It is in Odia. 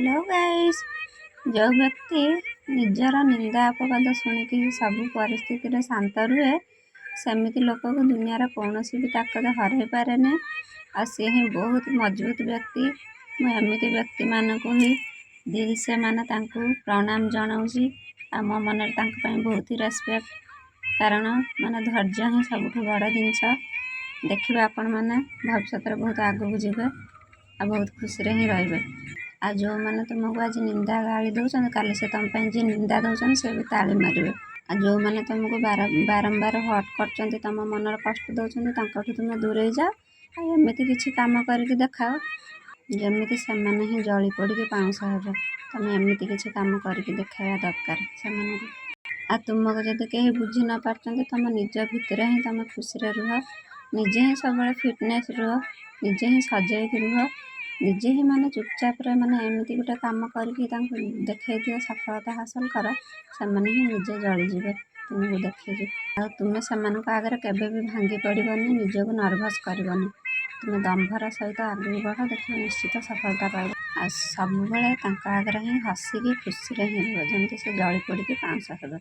ହ୍ୟାଲୋ ଗାଇସ୍, ଯେଉଁ ବ୍ୟକ୍ତି ନିଜର ନିନ୍ଦା ଅପବାଦ ଶୁଣିକି ସବୁ ପରିସ୍ଥିତିରେ ଶାନ୍ତ ରୁହେ, ସେମିତି ଲୋକକୁ ଦୁନିଆର କୌଣସି ବି ତାକତ ହରାଇ ପାରେନି ଆଉ ସିଏ ହିଁ ବହୁତ ମଜବୁତ ବ୍ୟକ୍ତି। ମୁଁ ଏମିତି ବ୍ୟକ୍ତିମାନଙ୍କୁ ହିଁ ଦିଲ୍ ସେ ମାନେ ତାଙ୍କୁ ପ୍ରଣାମ ଜଣାଉଛି ଆଉ ମୋ ମନରେ ତାଙ୍କ ପାଇଁ ବହୁତ ହି ରେସପେକ୍ଟ, କାରଣ ମାନେ ଧୈର୍ଯ୍ୟ ହିଁ ସବୁଠୁ ବଡ଼ ଜିନିଷ। ଦେଖିବେ, ଆପଣମାନେ ଭବିଷ୍ୟତରେ ବହୁତ ଆଗକୁ ଯିବେ ଆଉ ବହୁତ ଖୁସିରେ ହିଁ ରହିବେ। ଆଉ ଯେଉଁମାନେ ତୁମକୁ ଆଜି ନିନ୍ଦା ଗାଳି ଦେଉଛନ୍ତି, କାଲି ସେ ତୁମ ପାଇଁ ଯିଏ ନିନ୍ଦା ଦେଉଛନ୍ତି, ସେ ବି ତାଳି ମାରିବେ। ଆଉ ଯେଉଁମାନେ ତୁମକୁ ବାରମ୍ବାର ହର୍ଟ କରୁଛନ୍ତି, ତୁମ ମନରେ କଷ୍ଟ ଦେଉଛନ୍ତି, ତାଙ୍କଠୁ ତୁମେ ଦୂରେଇ ଯାଅ ଆଉ ଏମିତି କିଛି କାମ କରିକି ଦେଖାଅ ଯେମିତି ସେମାନେ ହିଁ ଜଳି ପୋଡ଼ିକି ପାଉଁଶ ହେବେ। ତୁମେ ଏମିତି କିଛି କାମ କରିକି ଦେଖାଇବା ଦରକାର ସେମାନଙ୍କୁ। ଆଉ ତୁମକୁ ଯଦି କେହି ବୁଝି ନ ପାରୁଛନ୍ତି, ତୁମ ନିଜ ଭିତରେ ହିଁ ତୁମେ ଖୁସିରେ ରୁହ। ନିଜେ ହିଁ ସବୁବେଳେ ଫିଟନେସ୍ ରୁହ, ନିଜେ ହିଁ ସଜେଇକି ରୁହ, ନିଜେ ହିଁ ମାନେ ଚୁପଚାପରେ ମାନେ ଏମିତି ଗୋଟେ କାମ କରିକି ତାଙ୍କୁ ଦେଖେଇ ଦିଅ, ସଫଳତା ହାସଲ କର। ସେମାନେ ହିଁ ନିଜେ ଜଳିଯିବେ ତୁମକୁ ଦେଖିକି। ଆଉ ତୁମେ ସେମାନଙ୍କ ଆଗରେ କେବେ ବି ଭାଙ୍ଗି ପଡ଼ିବନି, ନିଜକୁ ନର୍ଭସ୍ କରିବନି। ତୁମେ ଦମ୍ଭର ସହିତ ଆଗକୁ ବଢ଼, ଦେଖିବ ନିଶ୍ଚିତ ସଫଳତା ପାଇବ। ଆଉ ସବୁବେଳେ ତାଙ୍କ ଆଗରେ ହିଁ ହସିକି ଖୁସିରେ ହିଁ ରୁହ, ଯେମିତି ସେ ଜଳି ପୋଡ଼ିକି ପାଉଁଶ ହେବେ।